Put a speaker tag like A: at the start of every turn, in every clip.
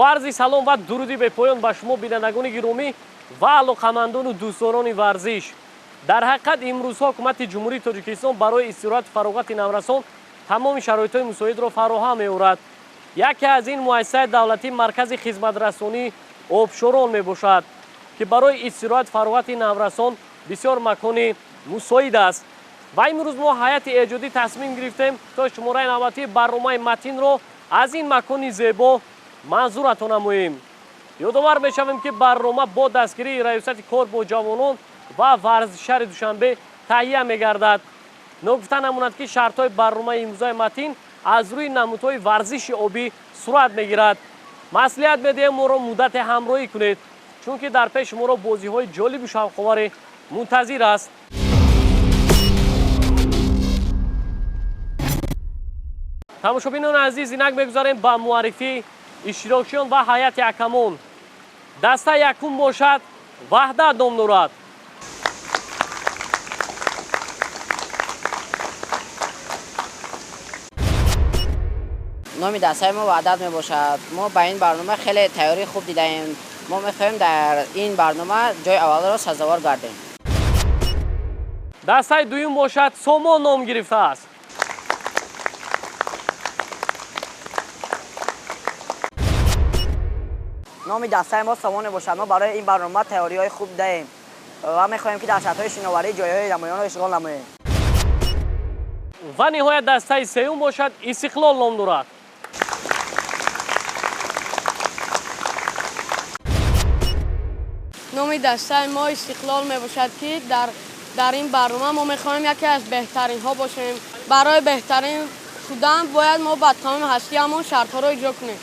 A: Бо арзи салом ва дуруди бепоён ба шумо бинандагони гиромӣ ва алоқамандону дӯстдорони варзиш. Дар ҳақиқат имрӯзҳо ҳукумати Ҷумҳурии Тоҷикистон барои истироҳату фароғати наврасон тамоми шароитҳои мусоидро фароҳам меорад. Яке аз ин муассисаи давлатӣ маркази хизматрасонии обшорон мебошад, ки барои истироҳату фароғати наврасон бисёр макони мусоид аст. Ва имрӯз мо ҳайати эҷодӣ тасмим гирифтем то шумораи навбатии барномаи матинро аз ин макони зебо манзуратон намоем. Ёдовар мешавем, ки барнома бо дастгирии Раёсати кор бо ҷавонон ва варзиши шаҳри Душанбе таҳия мегардад. Ногуфта намонад, ки шартҳои барномаи имрӯзаи матин аз рӯи намудҳои варзиши обӣ сурат мегирад. Маслиҳат медиҳем, моро муддате ҳамроҳӣ кунед, чунки дар пеши моро бозиҳои ҷолибу шавқоваре мунтазир аст. Тамошобинони азиз, инак мегузарем ба муаррифии иштирокчиён ва ҳайати ҳакамон. Дастаи якум бошад, Ваҳдат ном дорад.
B: Номи дастаи мо Ваҳдат мебошад. Мо ба ин барнома хеле тайёрии хуб дидаем. Мо мехоҳем дар ин барнома ҷои аввалро сазовор гардем.
A: Дастаи дуюм бошад, Сомон ном гирифтааст.
C: Номи дастаи мо Сомон мебошад. Мо барои ин барнома тайёриҳои хуб дидаем ва мехоҳем, ки дар шартҳои шиноварӣ ҷойҳои намоёнро ишғол намоем.
A: Ва ниҳоят дастаи сеюм бошад, Истиқлол ном дорад.
D: Номи дастаи мо Истиқлол мебошад, ки дар ин барнома мо мехоҳем яке аз беҳтаринҳо бошем. Барои беҳтарин шудан бояд мо ба тамоми ҳастиямон шартҳоро иҷро кунем.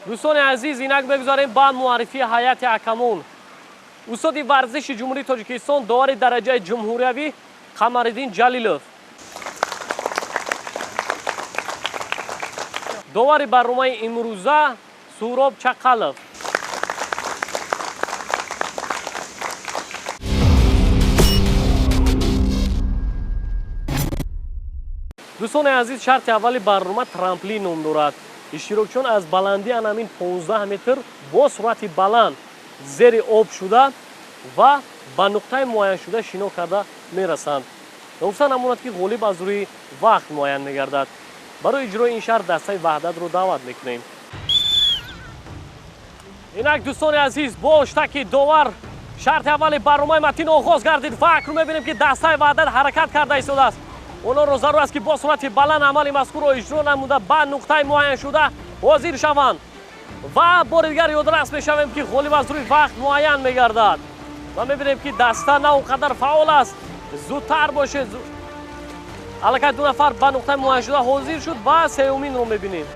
A: Дӯстони азиз, инак мегузарем ба муаррифии ҳайати ҳакамон. Устоди варзиши Ҷумҳурии Тоҷикистон, довари дараҷаи ҷумҳуриявӣ Қамариддин Ҷалилов, довари барномаи имрӯза Суҳроб Чақалов. Дӯстони азиз, шарти аввали барнома трамплин ном дорад. Иштирокчиён аз баландии анамин 15 метр бо суръати баланд зери об шуда ва ба нуқтаи муайяншуда шино карда мерасанд. Ногуфта намонад, ки ғолиб аз рӯи вақт муайян мегардад. Барои иҷрои ин шарт дастаи Ваҳдатро даъват мекунем. Инак, дӯстони азиз, бо штаки довар шарти аввали барномаи матин оғоз гардид ва акнун мебинем, ки дастаи Ваҳдат ҳаракат карда истодааст. Онҳоро зарур аст, ки бо суръати баланд амали мазкурро иҷро намуда ба нуқтаи муайяншуда ҳозир шаванд. Ва бори дигар ёдрас мешавем, ки ғолиб аз рӯи вақт муайян мегардад. Ва мебинем, ки даста на он қадар фаъол аст. Зудтар бошед. Аллакай ду нафар ба нуқтаи муайяншуда ҳозир шуд ва сеюминро мебинем.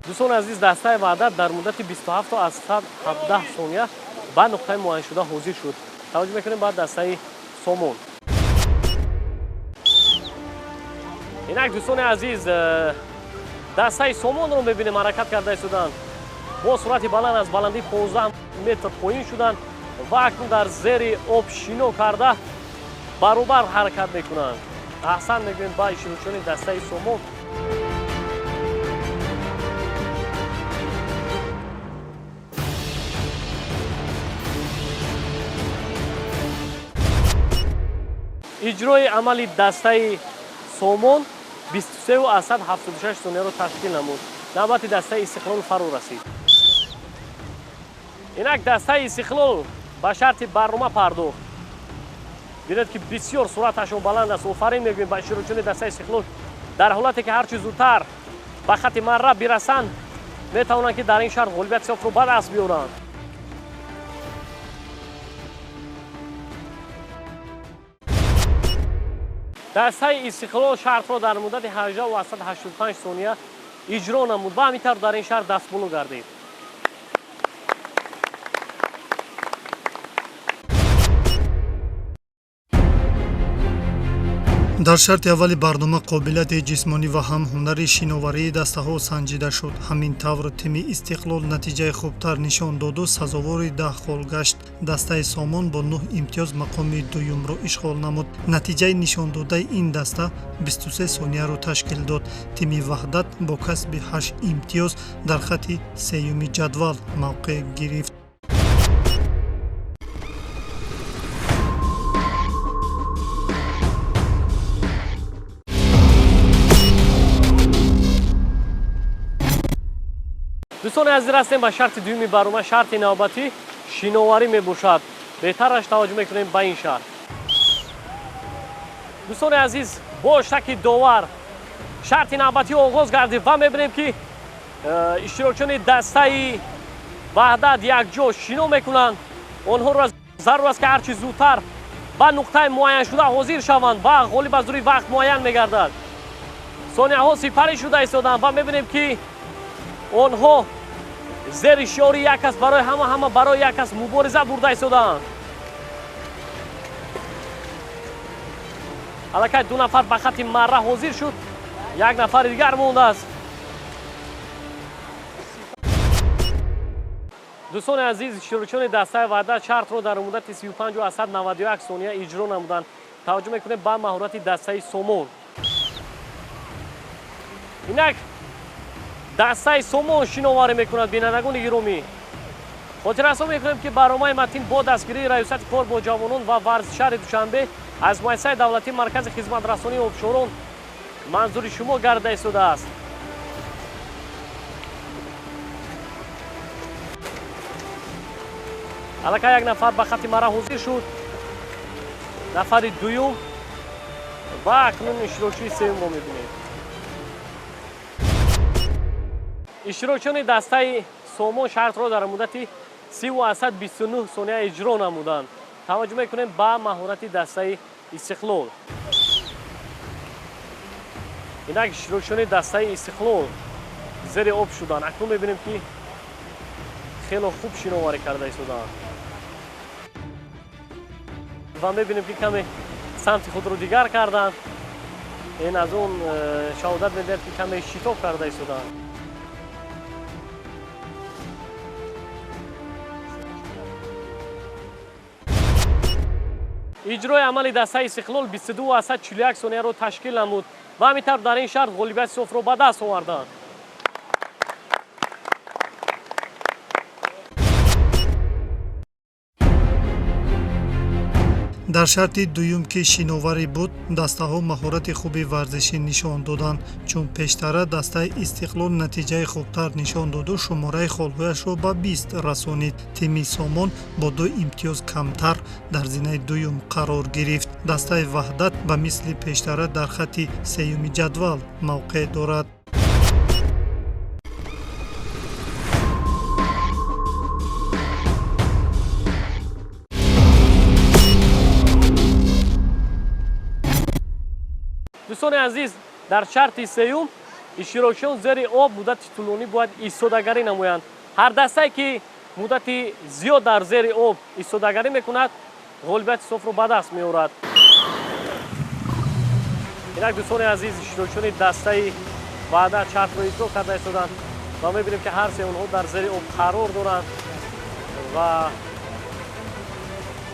A: Дӯстони азиз, дастаи Ваҳдат дар муддати 27,17 сония ба нуқтаи муайяншуда ҳозир шуд. Таваҷҷӯҳ мекунем ба дастаи Сомон. Инак, дӯстони азиз, дастаи Сомонро мебинем, ҳаракат карда истоданд. Бо суръати баланд аз баландии 15 метр поин шуданд ва акнун дар зери об шино карда баробар ҳаракат мекунанд. Аҳсан мегӯем ба иштирокчиёни дастаи Сомон. Иҷрои амали дастаи Сомон 23,76 сонияро ташкил намуд. Навбати дастаи Истиқлол фаро расид. Инак дастаи Истиқлол ба шарти барнома пардохт. Бинед, ки бисёр суръаташон баланд аст. Офарин мегӯем ба иштирокчиёни дастаи Истиқлол. Дар ҳолате ки ҳарчи зудтар ба хатти марра бирасанд, метавонанд, ки дар ин шарт ғолибияти софро ба даст биёранд. Дастаи Истиқлол шартро дар муддати 18,85 сония иҷро намуд ва ҳамин тавр дар ин шарт дастболо гардид.
E: Дар шарти аввали барнома қобилияти ҷисмонӣ ва ҳам ҳунари шиноварии дастаҳо санҷида шуд. Ҳамин тавр тими Истиқлол натиҷаи хубтар нишон доду сазовори 10 хол гашт. Дастаи Сомон бо 9 имтиёз мақоми дуюмро ишғол намуд. Натиҷаи нишондодаи ин даста 23 сонияро ташкил дод. Тими Ваҳдат бо касби 8 имтиёз дар хатти сеюми ҷадвал мавқеъ гирифт.
A: Дӯстони азиз, растем ба шарти дуюми барнома. Шарти навбатӣ шиноварӣ мебошад. Беҳтараш таваҷҷӯҳ мекунем ба ин шарт. Дӯстони азиз, бо шаки довар шарти навбатӣ оғоз гардид ва мебинем, ки иштирокчиёни дастаи Ваҳдат якҷо шино мекунанд. Онҳоро зарур аст, ки ҳарчи зудтар ба нуқтаи муайяншуда ҳозир шаванд ва ғолиб аз рӯи вақт муайян мегардад. Сонияҳо сипарӣ шуда истоданд ва мебинем, ки онҳо зери шиори як кас барои ҳама, ҳама барои як кас мубориза бурда истодаанд. Аллакай 2 нафар ба хатти марра ҳозир шуд, як нафари дигар мондааст. Дӯстони азиз, иштирокчиёни дастаи Ваҳдат шартро дар муддати 35,91 сония иҷро намуданд. Таваҷҷӯҳ мекунем ба маҳорати дастаи Сомон. Инак дастаи Сомон шиноварӣ мекунад. Бинандагони гиромӣ, хотиррасон мекунем, ки барномаи Матин бо дастгирии Раёсати кор бо ҷавонон ва варзиши шаҳри Душанбе аз муассисаи давлатии Маркази хизматрасонии обшорон манзури шумо гардида истодааст. Аллакай як нафар ба хатти мара ҳозир шуд, нафари дуюм ва акнун иштирокчии сеюмро мебинем. Иштирокчиёни дастаи Сомон шартро дар муддати 30,29 сония иҷро намуданд. Таваҷҷӯҳ мекунем ба маҳорати дастаи Истиқлол. Инак иштирокчиёни дастаи Истиқлол зери об шуданд. Акнун мебинем, ки хело хуб шиноварӣ карда истодаанд ва мебинем, ки каме самти худро дигар карданд. Ин аз он шаҳодат медиҳад, ки каме шитоб карда истодаанд. Иҷрои амали дастаи Истиқлол 22,41 сонияро ташкил намуд ва ҳамин тавр дар ин шарт ғолибияти софро ба даст оварданд.
E: Дар шарти дуюм, ки шиноварӣ буд, дастаҳо маҳорати хуби варзишӣ нишон доданд. Чун пештара дастаи Истиқлол натиҷаи хубтар нишон доду шумораи холҳояшро ба 20 расонид. Тими Сомон бо 2 имтиёз камтар дар зинаи дуюм қарор гирифт. Дастаи Ваҳдат ба мисли пештара дар хатти сеюми ҷадвал мавқеъ дорад.
A: Дӯстони азиз, дар шарти сеюм иштирокчиён зери об муддати тӯлонӣ бояд истодагарӣ намоянд. Ҳар дастае, ки муддати зиёд дар зери об истодагарӣ мекунад, ғолибияти софро ба даст меорад. Инак дӯстони азиз, иштирокчиёни дастаи Ваҳдат шартро иҷро карда истоданд ва мебинем, ки ҳар се онҳо дар зери об қарор доранд ва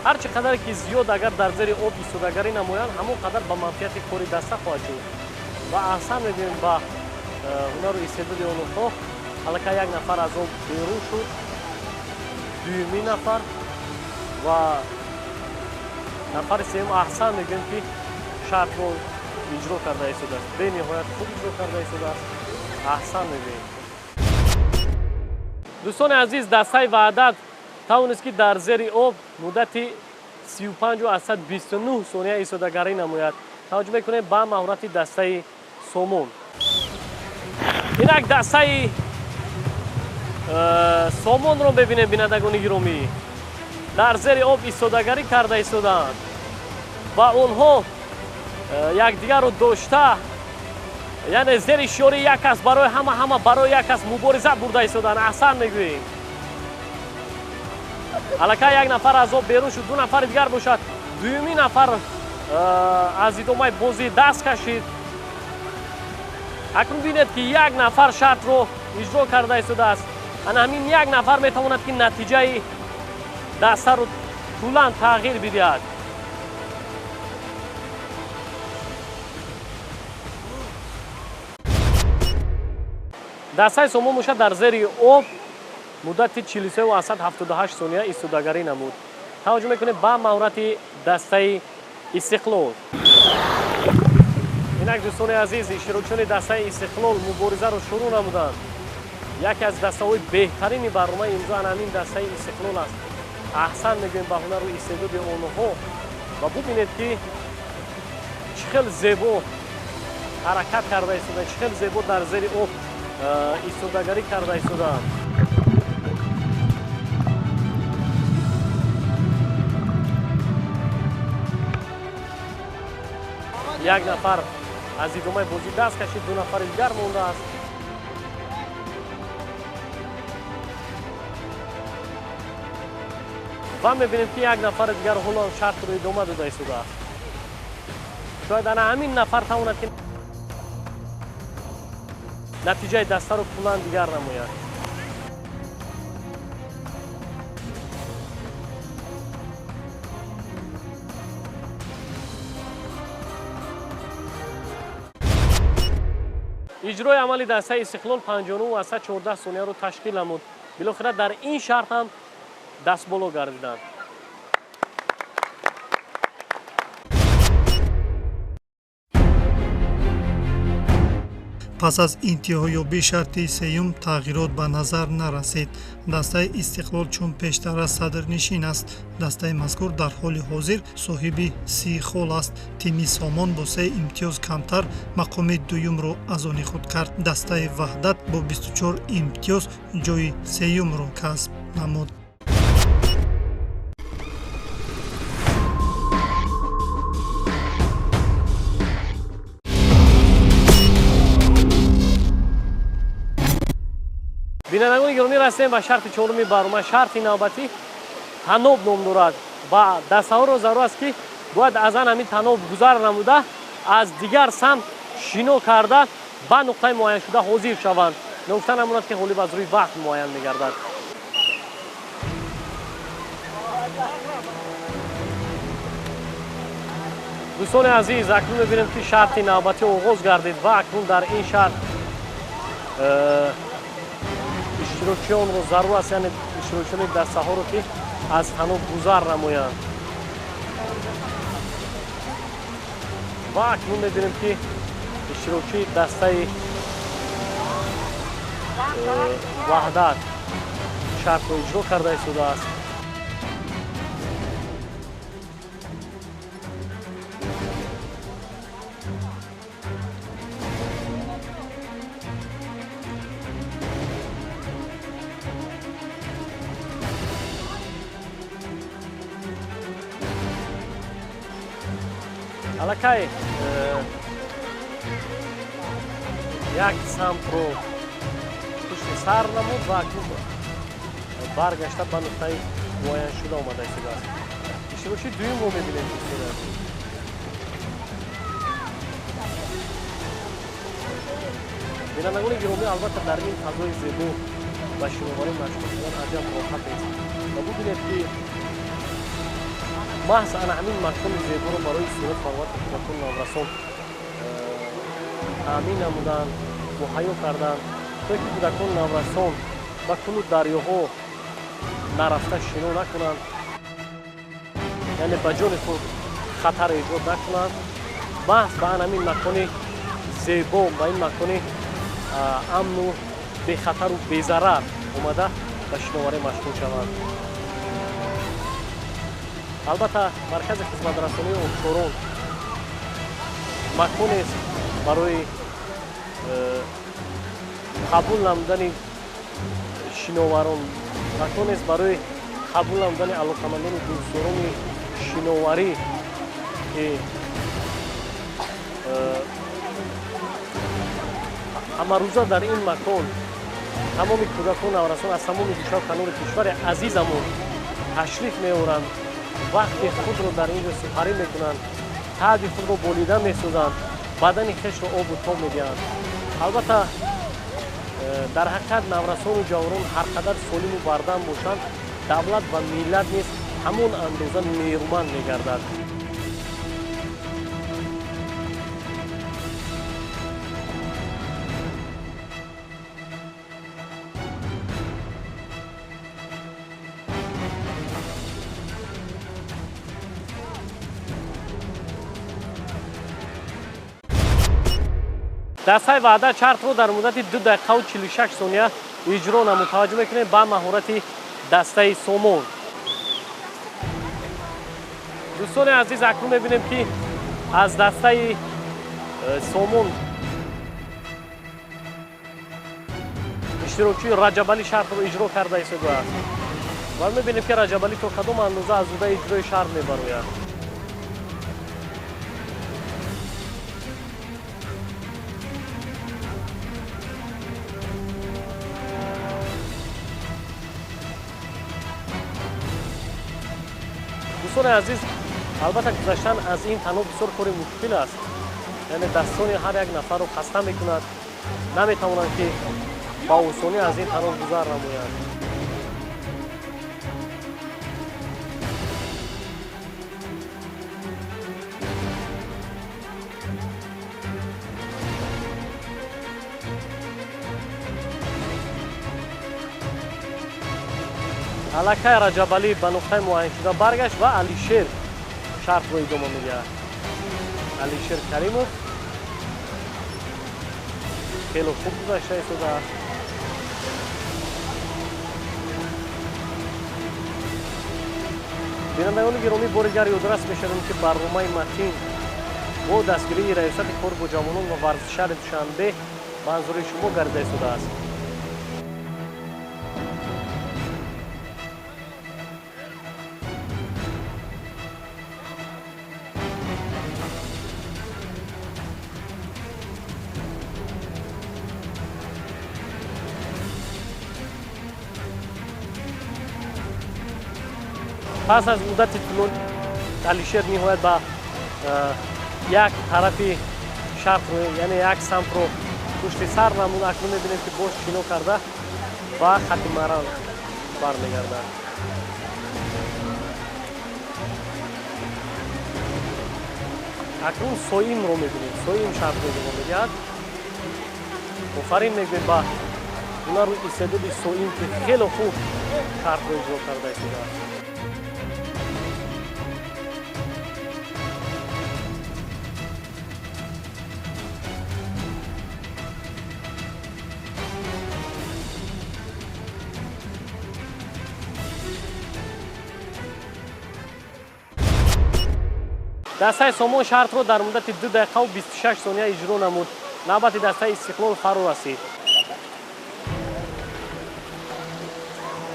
A: ҳар чӣ қадаре ки зиёд агар дар зери об истодагарӣ намоянд, ҳамон қадар ба манфиати кори даста хоҳад шуд. Ва аҳсан мебинем ба ҳунару истеъдоди онҳо. Аллакай як нафар аз об берун шуд, дуюмин нафар ва нафари сеюм. Аҳсан мегӯем, ки шартро иҷро карда истодааст, бениҳоят хуб иҷро карда истодааст. Аҳсан мегӯем. Дӯстони азиз, дастаи Ваҳдат тавонист, ки дар зери об муддати 35,29 сония истодагарӣ намояд. Таваҷҷӯҳ мекунем ба маҳорати дастаи Сомон. Инак дастаи Сомонро мебинем, бинандагони гиромӣ, дар зери об истодагарӣ карда истодаанд ва онҳо якдигарро дошта, яъне зери шиори як кас барои ҳама, ҳама барои як кас мубориза бурда истодаанд. Аҳсан мегӯем. Аллакай як нафар аз об берун шуд, 2 нафари дигар бошад. Дуюмин нафар аз идомаи бозӣ даст кашид. Акнун бинед, ки як нафар шартро иҷро карда истодааст. Ана ҳамин як нафар метавонад, ки натиҷаи дастаро тӯлан тағйир бидиҳад. Дастаи Сомон бошад, дар зери об муддати 43,78 сония истодагарӣ намуд. Таваҷҷӯҳ мекунем ба маҳорати дастаи Истиқлол. Инак, дӯстони азиз, иштирокчиёни дастаи Истиқлол муборизаро шурӯъ намуданд. Яке аз дастаҳои беҳтарини барномаи имрӯза ана ҳамин дастаи Истиқлол аст. Аҳсан мегӯем ба ҳунару истеъдоди онҳо ва бубинед, ки чӣ хел зебо ҳаракат карда истодаанд, чӣ хел зебо дар зери об истодагарӣ карда истодаанд. Як нафар аз идомаи бозӣ даст кашид, ду нафари дигар мондааст. Ва мебинем, ки як нафари дигар ҳоло ҳам шартро идома дода истодааст. Шояд ана ҳамин нафар тавонад, ки натиҷаи дастаро куллан дигар намояд. Иҷрои амали дастаи Истиқлол 59,14 сонияро ташкил намуд. Билохира дар ин шарт ҳам дастболо гардиданд.
E: Пас аз интиҳоёбии шарти сеюм тағйирот ба назар нарасид. Дастаи Истиқлол чун пештара садрнишин аст. Дастаи мазкур дар ҳоли ҳозир соҳиби 30 хол аст. Тими Сомон бо се имтиёз камтар мақоми дуюмро аз они худ кард. Дастаи Ваҳдат бо 24 имтиёз ҷои сеюмро касб намуд.
A: Бинандагони гиромӣ, расидем ба шарти чоруми барнома. Шарти навбатӣ таноб ном дорад ва дастаҳоро зарур аст, ки бояд аз ан ҳамин таноб гузар намуда, аз дигар самт шино карда, ба нуқтаи муайяншуда ҳозир шаванд. Ногуфта намонад, ки ғолиб аз рӯи вақт муайян мегардад. Дӯстони азиз, акнун мебинем, ки шарти навбатӣ оғоз гардид ва акнун дар ин шарт иштирокчиёнро зарур аст, яъне иштирокчиёни дастаҳоро, ки аз таноб гузар намоянд. Ва акнун мебинем, ки иштирокчии дастаи Ваҳдат шартро иҷро карда истодааст. Аллакай як самтро пушти сар намуд ва акнун баргашта ба нуқтаи муайяншуда омада истодааст. Иштирокчии дуюмро мебинем, дӯстони азиз. Бинандагони гиромӣ, албатта, дар ин фазои зебо ба шиноварӣ машғул шудан аҷаб роҳат аст ва бубинед, ки маҳз ана ҳамин макони зеборо барои сурат фаровати кӯдакону наврасон таъмин намуданд, муҳайё карданд, то ки кӯдакону наврасон ба кӯлу дарёҳо нарафта шино накунанд, яъне ба ҷони худ хатар эҷод накунанд. Маҳз ба ана ҳамин макони зебо, ба ин макони амну бехатару безарар омада ба шиноварӣ машғул шаванд. Албатта, маркази хизматрасонии обшорон маконест барои қабул намудани шиноварон, маконест барои қабул намудани алоқамандони дӯстдорони шиноварӣ, ки ҳамарӯза дар ин макон тамоми кӯдакон, наврасон аз тамоми гӯшаву канори кишвари азизамон ташриф меоранд, вақти худро дар ин ҷо сипарӣ мекунанд, таъби худро болида месозанд, бадани хешро обу тоб медиҳанд. Албатта, дар ҳақиқат наврасону ҷавонон ҳар қадар солиму бардам бошанд, давлат ва миллат низ ҳамон андоза нерӯманд мегардад. Дастаи Ваҳдат шартро дар муддати 2 дақиқаву 46 сония иҷро намуд. Таваҷҷӯҳ мекунем ба маҳорати дастаи Сомон. Дӯстони азиз, акнун мебинем, ки аз дастаи Сомон иштирокчии Раҷабалӣ шартро иҷро карда истодааст ва мебинем, ки Раҷабалӣ то кадом андоза аз ӯдаи иҷрои шарт мебарояд. Дӯстони азиз, албатта, гузаштан аз ин таноб бисёр кори мушкил аст, яъне дастони ҳар як нафарро хаста мекунад, наметавонанд, ки ба осонӣ аз ин таноб гузар намоянд. Аллакай Раҷабалӣ ба нуқтаи муайяншуда баргашт ва Алишер шартро идома медиҳад. Алишер Каримов хеле хуб гузашта истодааст. Бинандагони гиромӣ, бори дигар ёдрас мешавем, ки барномаи Матин бо дастгирии Раёсати кор бо ҷавонон ва варзиши шаҳри Душанбе манзури шумо гардида истодааст. Пас аз муддати тӯлонӣ Алишер ниҳоят ба як тарафи шартро, яъне як самтро пушти сар намуд. Акнун мебинем, ки боз шино карда ба хати маран бармегардад. Акнун Соимро мебинем. Соим шартро идома медиҳад. Офарин мегӯем ба ҳунару истеъдоди Соим, ки хеле хуб шартро иҷро карда истодааст. Дастаи Сомон шартро дар муддати 2 дақиқаву 26 сония иҷро намуд. Навбати дастаи Истиқлол фаро расид.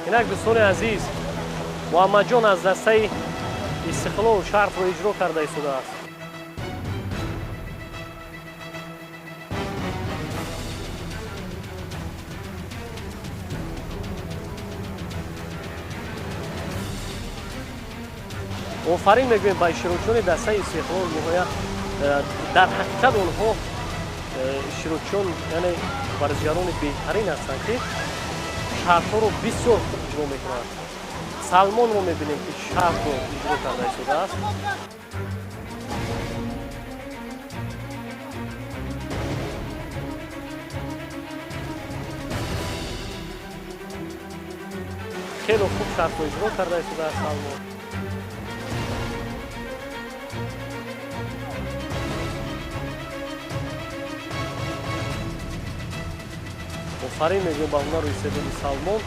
A: Инак, дӯстони азиз, Муҳаммадҷон аз дастаи Истиқлол шартро иҷро карда истодааст. Офарин мегӯем ба иштирокчиёни дастаи Истиқлол. Ниҳоят, дар ҳақиқат онҳо иштирокчиён, яъне варзишгарони беҳтарин ҳастанд, ки шартҳоро бисёр хуб иҷро мекунанд. Салмонро мебинем, ки шартро иҷро карда истодааст. Хеле хуб шартро иҷро карда истодааст Салмон. Офарин мегӯем ба ҳунару истеъдоди Салмон.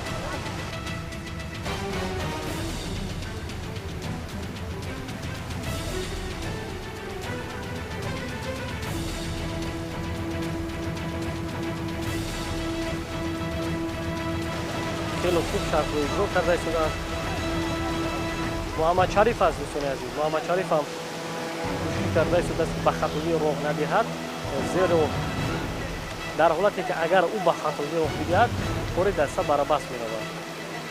A: Хеле хуб шартро иҷро карда истодааст. Муҳаммадшариф аст, дӯстони азиз. Муҳаммадшариф ҳам кӯшиш карда истодааст, ки ба хатогӣ роҳ надиҳад, зеро дар ҳолате ки агар ӯ ба хатогӣ роҳ бидиҳад, кори даста барабас меравад.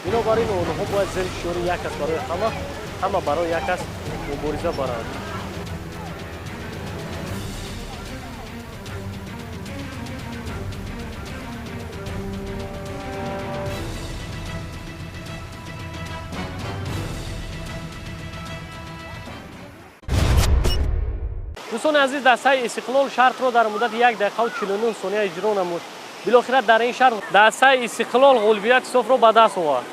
A: Бинобар ин онҳо бояд зери шиори як кас барои ҳама, ҳама барои як кас мубориза баранд. Дӯстони азиз, дастаи Истиқлол шартро дар муддати 1 дақиқаву 49 сония иҷро намуд. Билохира дар ин шарт дастаи Истиқлол ғолибияти софро ба даст овард.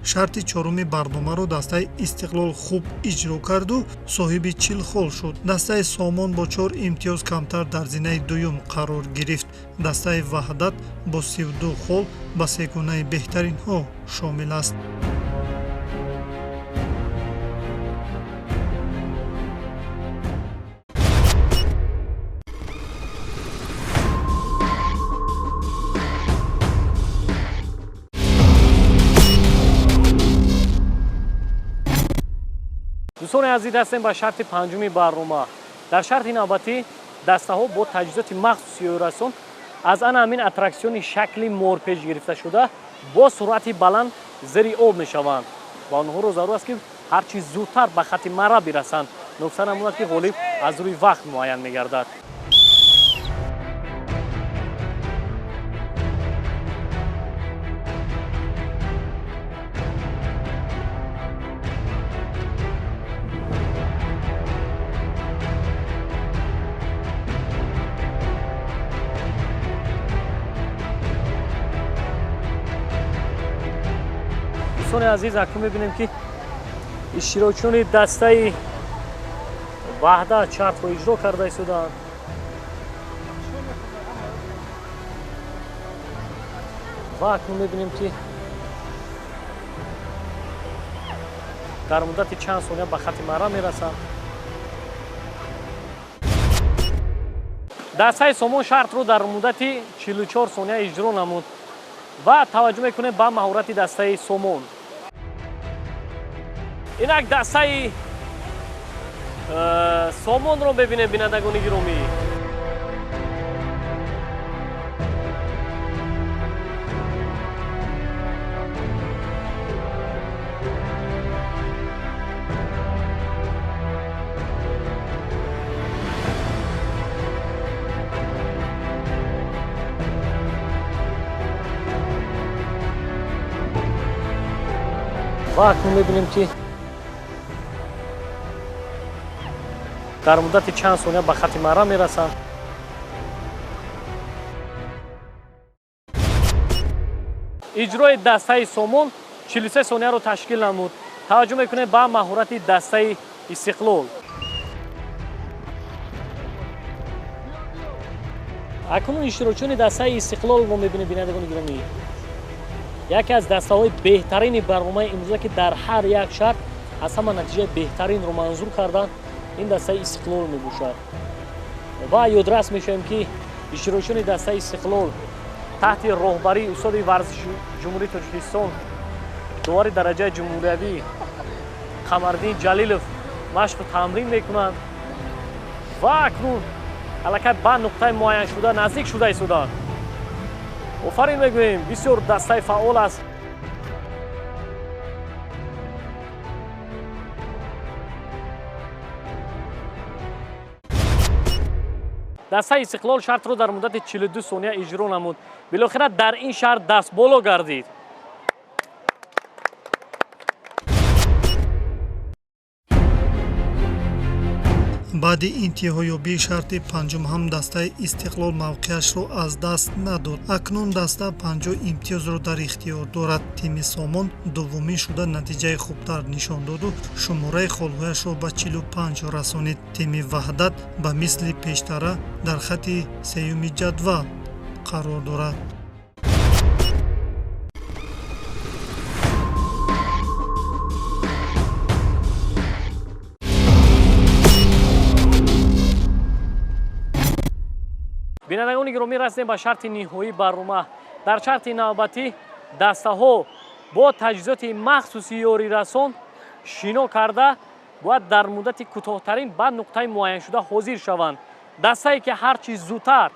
E: Шарти чоруми барномаро дастаи Истиқлол хуб иҷро карду соҳиби 40 хол шуд. Дастаи Сомон бо 4 имтиёз камтар дар зинаи дуюм қарор гирифт. Дастаи Ваҳдат бо 32 хол ба сегонаи беҳтаринҳо шомил аст.
A: Дӯстони азиз, ҳастем ба шарти панҷуми барнома. Дар шарти навбатӣ дастаҳо бо таҷҳизоти махсуси ёрирасон аз ана ҳамин аттраксиони шакли морпеч гирифташуда бо суръати баланд зери об мешаванд ва онҳоро зарур аст, ки ҳарчи зудтар ба хатти мара бирасанд. Нукта намонад, ки ғолиб аз рӯи вақт муайян мегардад. Дӯстони азиз, акнун мебинем, ки иштирокчиёни дастаи Ваҳдат шартро иҷро карда истодаанд. Ва акнун мебинем, ки дар муддати чанд сония ба хатти мара мерасанд. Дастаи Сомон шартро дар муддати 44 сония иҷро намуд ва таваҷҷӯҳ мекунем ба маҳорати дастаи Сомон. Инак дастаи Сомонро мебинем, бинандагони гиромӣ. Ва акнун мебинем, ки дар муддати чанд сония ба хатти мара мерасанд. Иҷрои дастаи Сомон 43 сонияро ташкил намуд. Таваҷҷӯҳ мекунем ба маҳорати дастаи Истиқлол. Акнун иштирокчиёни дастаи Истиқлолро мебинем, бинандагони гиромӣ. Яке аз дастаҳои беҳтарини барномаи имрӯза, ки дар ҳар як шарт аз ҳама натиҷаи беҳтаринро манзур карданд, ин дастаи Истиқлол мебошад. Ва ёдрас мешавем, ки иштирокчиёни дастаи Истиқлол таҳти роҳбарии устоди варзиши Ҷумҳурии Тоҷикистон, довари дараҷаи ҷумҳуриявӣ Қамардин Ҷалилов машқу тамрин мекунанд ва акнун аллакай ба нуқтаи муайяншуда наздик шуда истодаанд. Офарин мегӯем, бисёр дастаи фаъол аст. Дастаи Истиқлол шартро дар муддати 42 сония иҷро намуд. Билохира дар ин шарт дастболо гардид.
E: Баъди интиҳоёбии шарти панҷум ҳам дастаи Истиқлол мавқеашро аз даст надод. Акнун даста 50 имтиёзро дар ихтиёр дорад. Тими Сомон дуввумин шуда натиҷаи хубтар нишон доду шумораи холҳояшро ба 45 расонид. Тими Ваҳдат ба мисли пештара дар хатти сеюми ҷадвал қарор дорад.
A: Бинандагони гиромӣ, расидем ба шарти ниҳоии барнома. Дар шарти навбатӣ дастаҳо бо таҷҳизоти махсуси ёрирасон шино карда бояд дар муддати кӯтоҳтарин ба нуқтаи муайяншуда ҳозир шаванд. Дастае, ки ҳарчи зудтар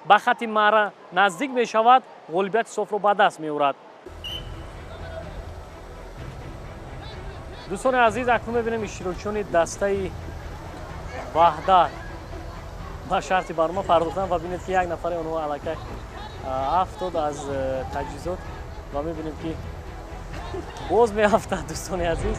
A: ба хатти мара наздик мешавад, ғолибияти софро ба даст меорад. Дӯстони азиз, акнун мебинем иштирокчиёни дастаи Ваҳдат ба шарти барнома пардохтанд ва бинед, ки як нафари онҳо аллакай афтод аз таҷҳизот ва мебинем, ки Боз меафтад, дӯстони азиз.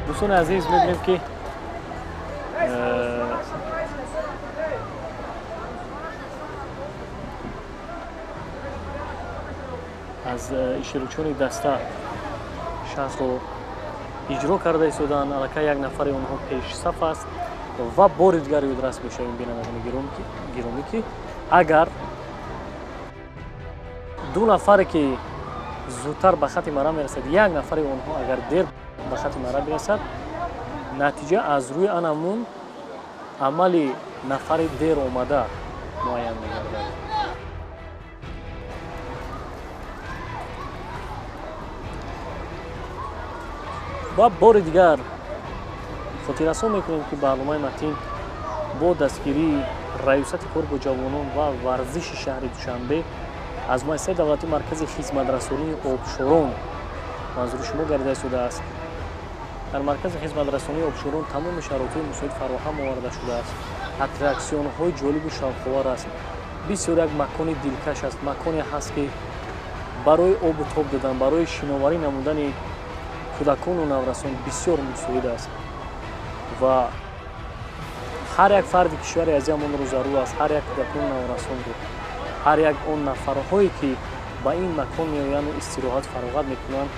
A: Дӯстони азиз, мебинем ки аз иштирокчиёни даста шартро иҷро карда истоданд. Аллакай як нафари онҳо пешсаф аст ва бори дигар ёдрас мешавем, бинандагони гиромӣ, ки агар ду нафаре ки зудтар ба хати марра мерасад, як нафари онҳо агар дер ба хати марра бирасад, натиҷа аз рӯи анамун амали нафари дер омада муайян мегардад. Ва бори дигар хотиррасон мекунем, ки барномаи Матин бо дастгирии Раёсати кор бо ҷавонон ва варзиши шаҳри Душанбе аз муассисаи давлатии Маркази хизматрасонии обшорон манзури шумо гардида истодааст. Дар Маркази хизматрасонии обшорон тамоми шароитҳои мусоид фароҳам оварда шудааст. Аттраксионҳои ҷолибу шавқовар аст. Бисёр як макони дилкаш аст, маконе ҳаст, ки барои обу тоб додан, барои шиноварӣ намудани кӯдакону наврасон бисёр мусоид аст ва ҳар як фарди кишвари азизамонро зарур аст, ҳар як кӯдакону наврасонро, ҳар як он нафарҳое ки ба ин макон меоянду истироҳат фароғат мекунанд,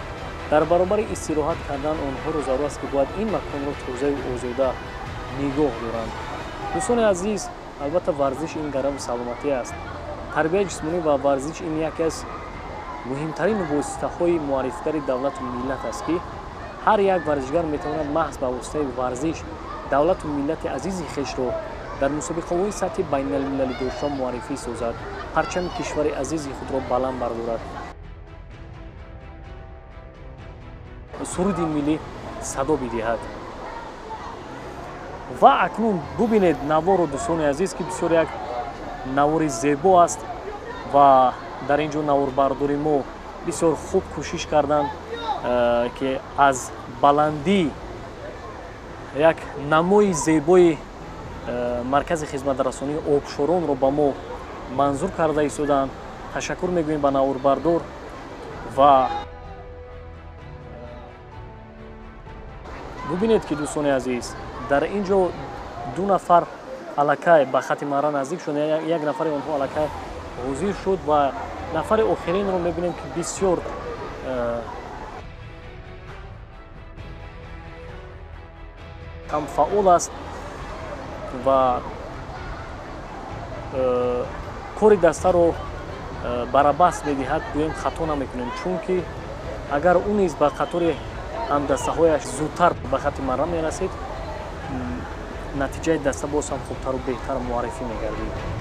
A: дар баробари истироҳат кардан онҳоро зарур аст, ки бояд ин маконро тозаю озода нигоҳ доранд. Дӯстони азиз, албатта варзиш ин гарави саломатӣ аст. Тарбияи ҷисмонӣ ва варзиш ин яке аз муҳимтарин воситаҳои муаррифигари давлату миллат аст, ки ҳар як варзишгар метавонад маҳз ба воситаи варзиш давлату миллати азизи хешро дар мусобиқаҳои сатҳи байналмилалӣ дошта муаррифӣ созад, парчами кишвари азизи худро баланд бардорад, суруди миллӣ садо бидиҳад. Ва акнун бубинед наворро, дӯстони азиз, ки бисёр як навори зебо аст ва дар ин ҷо наворбардори мо бисёр хуб кӯшиш карданд, ки аз баландӣ як намои зебои маркази хизматрасонии обшоронро ба мо манзур карда истоданд. Ташаккур мегӯем ба наворбардор ва бубинед, ки дӯстони азиз, дар ин ҷо ду нафар аллакай ба хати марра наздик шуд, як нафари онҳо аллакай ҳозир шуд ва нафари охиринро мебинем, ки бисёр камфаъол аст ва кори дастаро барабаст медиҳад. Гӯем хато намекунем, чунки агар ӯ низ ба қатори ҳамдастаҳояш зудтар ба хати марра мерасид, натиҷаи даста боз ҳам хубтару беҳтар муаррифӣ мегардид.